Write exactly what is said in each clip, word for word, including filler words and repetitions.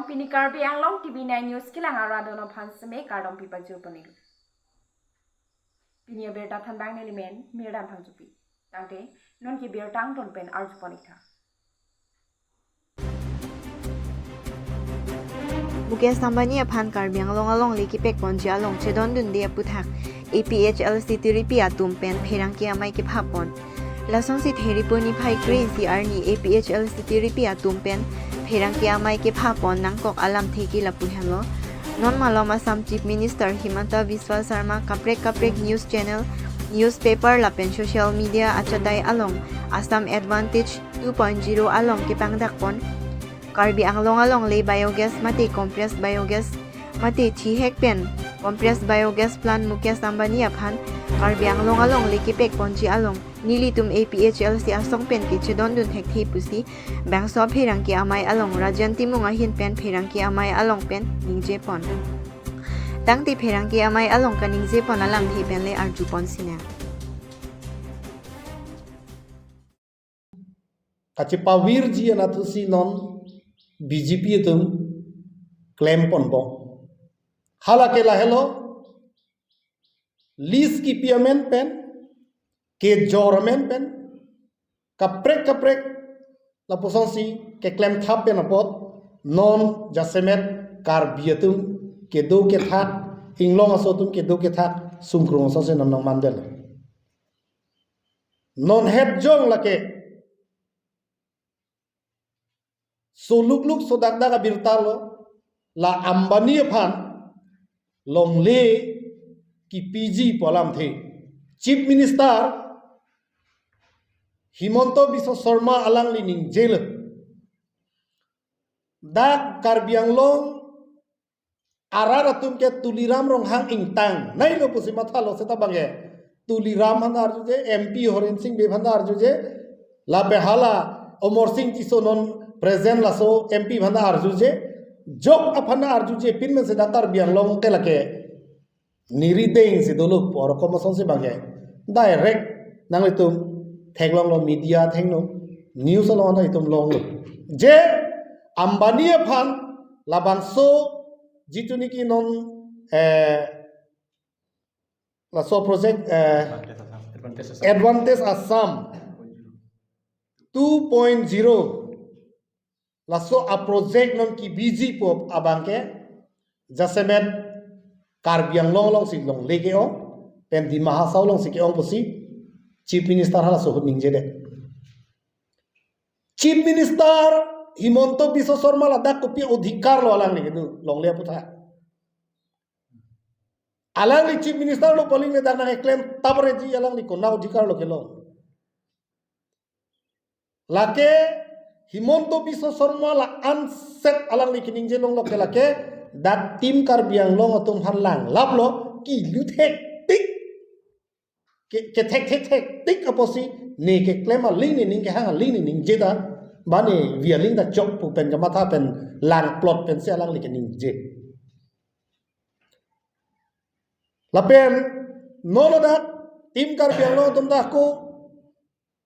Pini Karbi Anglong T V nine News kelang arat atum aphan seme kardom pipajur ponelo. Pini abirta thanbang nelimen Mirdan Phangchopi. Tangte non ke birta angton pen arju pon-ik tha. Mukesh Ambani aphan Karbi Anglong alongle kepek ponji along chedondunde aputhak A P H L C tiripi atum pen pherangke amei kepha pon. Lasonsi Theripur niphai kre-isi arni A P H L C tiripi atum pen pherangke amei kepha pon nangkok alamthe ke lapu henlo. Non malom Assam Chief Minister Himanta Biswa Sarma kaprek kaprek news channel, newspaper lapen social media achatai along Assam Advantage two point zero along kepangdak pon Karbi Anglong alongle biogas mate compressed biogas mate chihek pen compressed biogas plant Mukesh Ambani aphan Karbi Anglong alongle kepek ponji along nelitum A P H L C asong pen kechedondun thekthe pusi bangso pherangke amei along Rajan Timung ahin pen pherangke amei along pen ningje pon. Tangte pherangke amei along kaningje pon alamthe pen le arju pon sinang. Kachepavirji anatthusi non B J P atum klem ponbom. Hala ke lahelo, lease kipi amen pen, kejor amen pen, kaprek kaprek lapusonsi keklem thap pen apot non jasemet Karbi atum kedo kethak, inglong aso atum kedo kethak sungkrung asonsi non nangmandel. Non het jong lake solukluk sodakdak abirta lo, la Ambani aphan longle kepiji pu alamthe Chief Minister Himanta Biswa Sarma alangli ningjelo. Dak Karbi Anglong arat atum ke Tuliram Ronghang ingtang nailo pusi mathalo seta bangke Tuliram aphan arjuje, M P Horen Sing Bey aphan arjuje, lapen hala Amarsing Tisso non present laso M P aphan arjuje, jok aphan arjuje, pinmen seta Karbi Anglong ke lake niri dengsi dolo pu arokom asonsi bangke direct nanglitum theklonglo, media thengno, news along nanglitum longlo. Je Ambani aphan labangso jitu niki non, eh, laso project, eh, Advantage Assam. Advantage Assam two point zero. Laso a project non kepiji pu abangke jasemet Karbi Anglong alongsi longle ke-ong pen Dima Hasao alongsi ke-ong pusi Chief Minister halaso ahut ningjedet. Chief Minister Himanta Biswa Sarma ladak kopi adhikar lo alangli kedo longle aputhak? Alangli Chief Minister lo pu alangli dak nangkeklem tapreji, alangli konat adhikar lo kelong? Lake Himanta Biswa Sarma la anset alangli keningje longlo ke lake dak Team Karbi Anglong atum aphan langlaplo, kilu thektik, ke, kethek thektik apotsi ne keklem aling ne ning, kehang aling ne ningje ta, ba ne vi aling ta chok pu pen kamatha pen langplot pensi alangli keningje. Lapen non ladak Team Karbi Anglong atum ta ako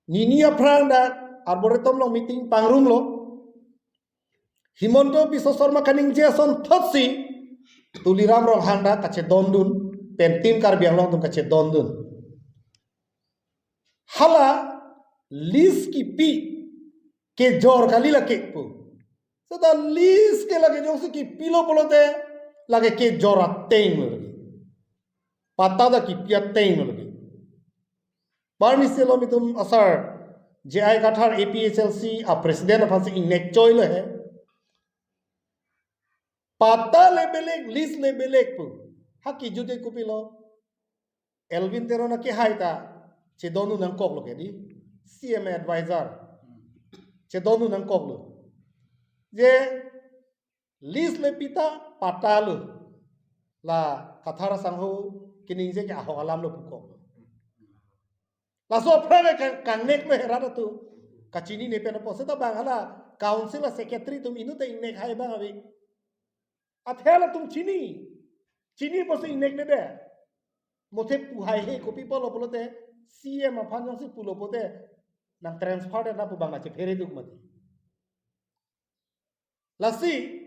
nini aphrang dak Arboretum along meeting pangrumlo. Himanta Biswa Sarma kaningje asonthotsi Tuliram Ronghang dak kachedondun pen Team Karbi Anglong atum kachedondun. Hala lease kipi kejor kali lake pu. Seta lease ke lake jongsi kipilo pulote lake kejor ateng lo lake. Patta ta kipi ateng lo lake. Barni selo mitum asar J I Kathar A P H L C a president aphansi ingnek choilo he. Patta le belek, lease le belek pu. Ha kijut ke kopilo? Elwin Teron akehai ta chedondun nangkoklo ke di, C M advisor. Chedondun nangkoklo. Je lease le pi ta patta lo. La Kathar asangho keningje ke ahok alam lo pukok. Laso aphrang ke kang-, kangneklo he rat atum. Kachinine pen apot seta bang hala council a secretary atum inut ta ingnek hai bang ave. Athe halatum chini. Chini apotsi ingneknede. Muthe pu haihe, kopi pulo pulote C M aphan jongsi pulo pulote nang transfer de na pu bang na chephere duk mati. Lasi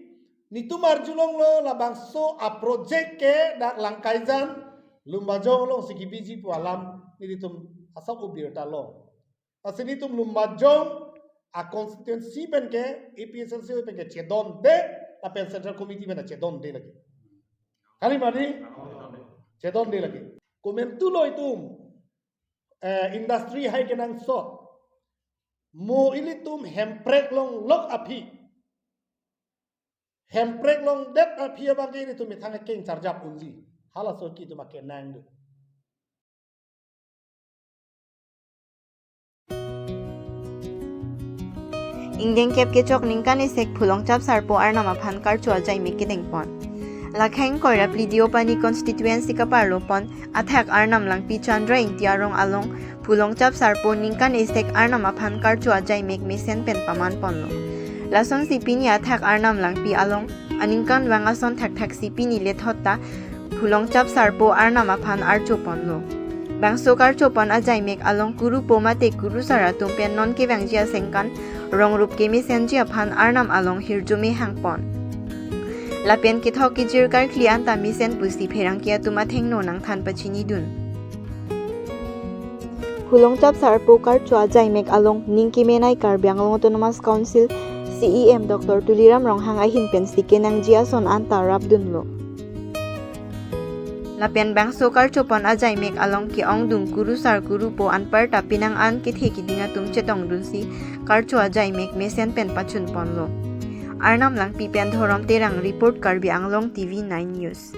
Netum arjulonglo labangso a-project ke dak Langkaijan Lumbajong alongsi kebiji pu alam nelitum asap ubirta lo. Lasi nelitum Lumbajong a-constituency pen ke A P H L C pen ke chedonde, lapen Central Committee pen chedonde lagi. Kali madi? Chedonde lagi. Komantulo itum, eh, industry hai kenangsot. Mo ilitum Hemprek longlok aphi. Hemprek longdet aphi abang ke ilitum methang akeng charjap unji. Halaso ke itum akenang do. Ingdeng kep kechok ningkan isek Phulongchap Sarpo arnam aphan karcho ajaimek kedengpon. Lakhang Koirap Lidiopani constituency kaparlopon athak Arnam Langpi Chandra Ingti arong along Phulongchap Sarpo ningkan isek arnam aphan karcho ajaimek mesen pen pamanponlo. Lasonsi pini athak Arnam Langpi along aningkanvang ason thakthaksi pini lethot ta Phulongchap Sarpo arnam aphan archoponlo. Bangso karchopon ajaimek along kurupo mate kurusar atum pen non kevangji asengkan rongrup kemesenji aphan arnam along hirjume hangpon. Lapen kethok kejir karkli anta mesen pusi pherangke atum athengno nangthan pachinidun. Phulongchap Sarpo karcho ajaimek along ning kemenei Karbi Anglong Autonomous Council C E M Doctor Tuliram Ronghang ahin pensi kenangji ason anta rapdunlo. Lapen bangso karchopon ajaimek along ke-ongdung kurusar kurupo anparta penang an kethe keding atum chetongdunsi karcho ajaimek mesen pen pachunponlo. Arnam Langpi pen Dhorom Terang report, Karbi Anglong T V nine News.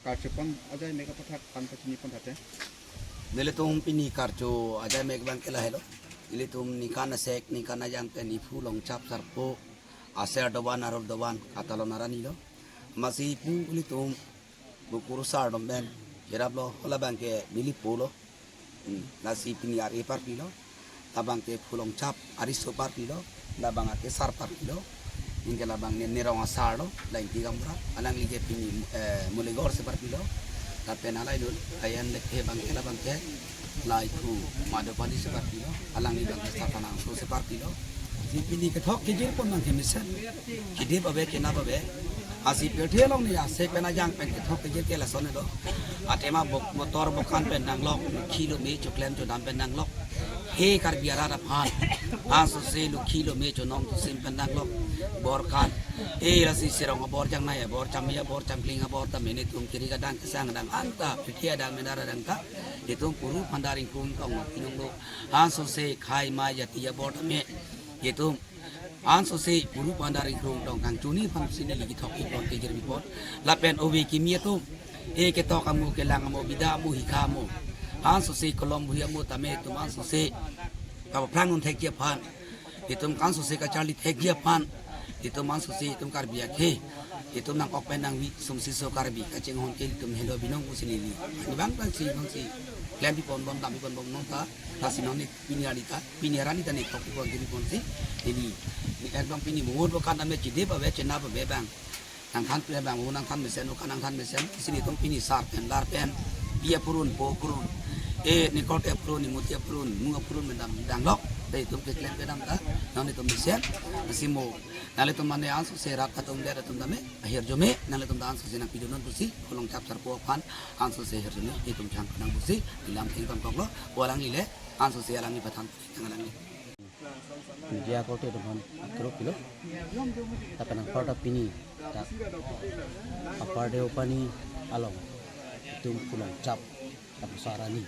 Karchopon ajaimek apathak than pachinipon thate. Nelitum pini karcho ajaimek abang ke lahelo. Ilitum ningkan asek, ningkan ajang pen iphu Longchap Sarpo aser dovan arul dovan katalon arani lo. Amatsi iphu ilitum bu kurusar atum pen cheraplo, hala abang ke neli pulo. Hmm, lasi pini ar-e parpilo. Labang ke Phulongchap ariso parpilo. Labang ke sar parpilo. Anke labang ne nerong asar lo, la Ingti Gamra. Alangli ke pini, eh, Mulegor si parpilo. Lapen alai lo, ayan le ke abang ke labang ke la iphu Madopani si parpilo. Alangli abang ke Sapanangso si parpilo. Si pini kethok kejirpon abang ke mesen. Kedip ave, kenap ave. Lasi pirthe along ne asek pen ajang pen kethok kejir ke lason lo. Athema bok motor bokan pen nanglok, khilo me choklem chodam pen nanglok. He Karbi arat aphan. Ansose lo khilo me chonong chosim pen nanglok. Bor kan. E lasi serong abor, jangnai abor, chame abor, changkling abor, tame netum kiri kedang kesang kedang anta, pirthe adang mendar adang ta. Netum puru phandar ingkung tong inong lo. Ansose khei mai jati abor tame. Netum ansose puru phandar ingkung tong kangchuni aphansi neli kethok kepon kejir bipon. Lapen ove kimi atum, e ketok amo, kelang amo, bida amo, hikha amo, ansose kolom buhi amo tame netum ansose kapaphrang un thekji aphan, netum ansose kacharli thekji aphan, netum ansose netum Karbi akhei, netum nangkok pen nangvi sumsi so Karbi kachinghon ke netum helo binong pusi neli. Ani abang abangsi nonsi klem bipon bom, dam bipon bom nonta, lasi non ne pini arni ta, pini arni ta ne kok bipon, bipon si. Neli, ne ekdom pini mungkot bokan tame kedip ave, chenap ave abang. Nangthan pen abang, nangthan mesen, bokan nangthan mesen. Si netum pini sar pen, lar pen, pi apurun, po apurun, e nikor te apurun, nimuti apurun, mu apurun pen dam danglok. Te netum keklem kedam ta, non netum mesen, si mo. Nanglitum mane ansose rat atum, det atum tame ahirjume, nanglitum ta ansose nangpidunnon pusi, Phulongchap Sarpo aphan ansose ahirjume netum chang kanang pusi, ilam thengkam koklo, alangli le ansose alangli pathan nang alangli. Media korte atum aphan akrok pilo. Lapen anparta pini ta Upper Deopani along itum Phulongchap labangso arani.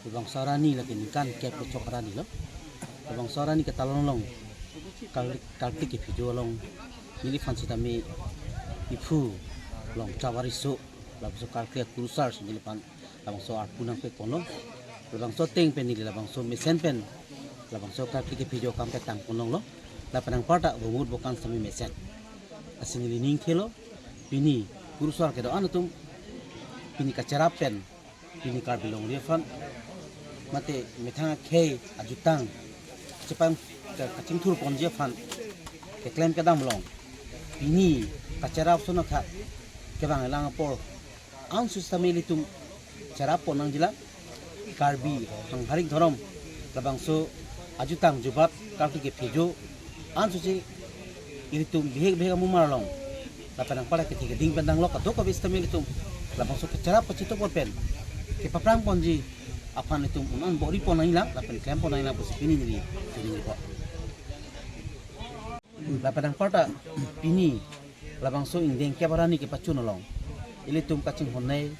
Labangso arani lake ningkan kep kechok arani lo. Labangso arani katalon along, kal-, kaltik kephijo along, neliphan sitame iphu Longchap ariso, labangso kaltik akurusar si neliphan labangso arpu nangpekponlo. Labangso ateng pen neli labangso mesen pen labangso kaltik kephijo akam petangponlonglo. Lapen anparta bumut bokan sitame mesen. Lasi neli ning thelo, pini kurusar kedo-an atum, pini kacherap pen, pini Karbi longri aphan, mate methang akhei ajutang chepang ka-, kachingthurponji aphan keklem kedam along, pini kacherap ason athak kevang elang apor, ansu sitame ilitum cherappon nangjilang. Karbi hangharik dhorom labangso ajutang jubat kaltik kephijo ansose Ilitum bihek bihek amumar along lapen anparta kethe keding pen danglok kadokave sitame ilitum labangso kacharap kachetong pon pen kepaphrang ponji aphan ilitum un-an bor-i pon nangjilang lapen klem pon nangjilang pusi pini neli chiningripon. Lapen anparta pini labangso ingdeng kep arni kepachun along ilitum kachinghon nei,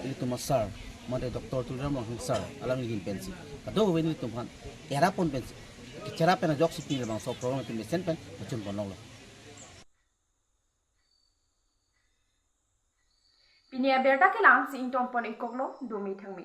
ilitum asar, mate Doctor Tuliram Ronghang sir alangli ahin pensi kadokave ilitum aphan kerap pon pensi, kacharap pen ajoksi pini labangso program ilitum mesen pen pachun pon longlo. Pini abirta kelang si ington pon ikoklo, dome thangme.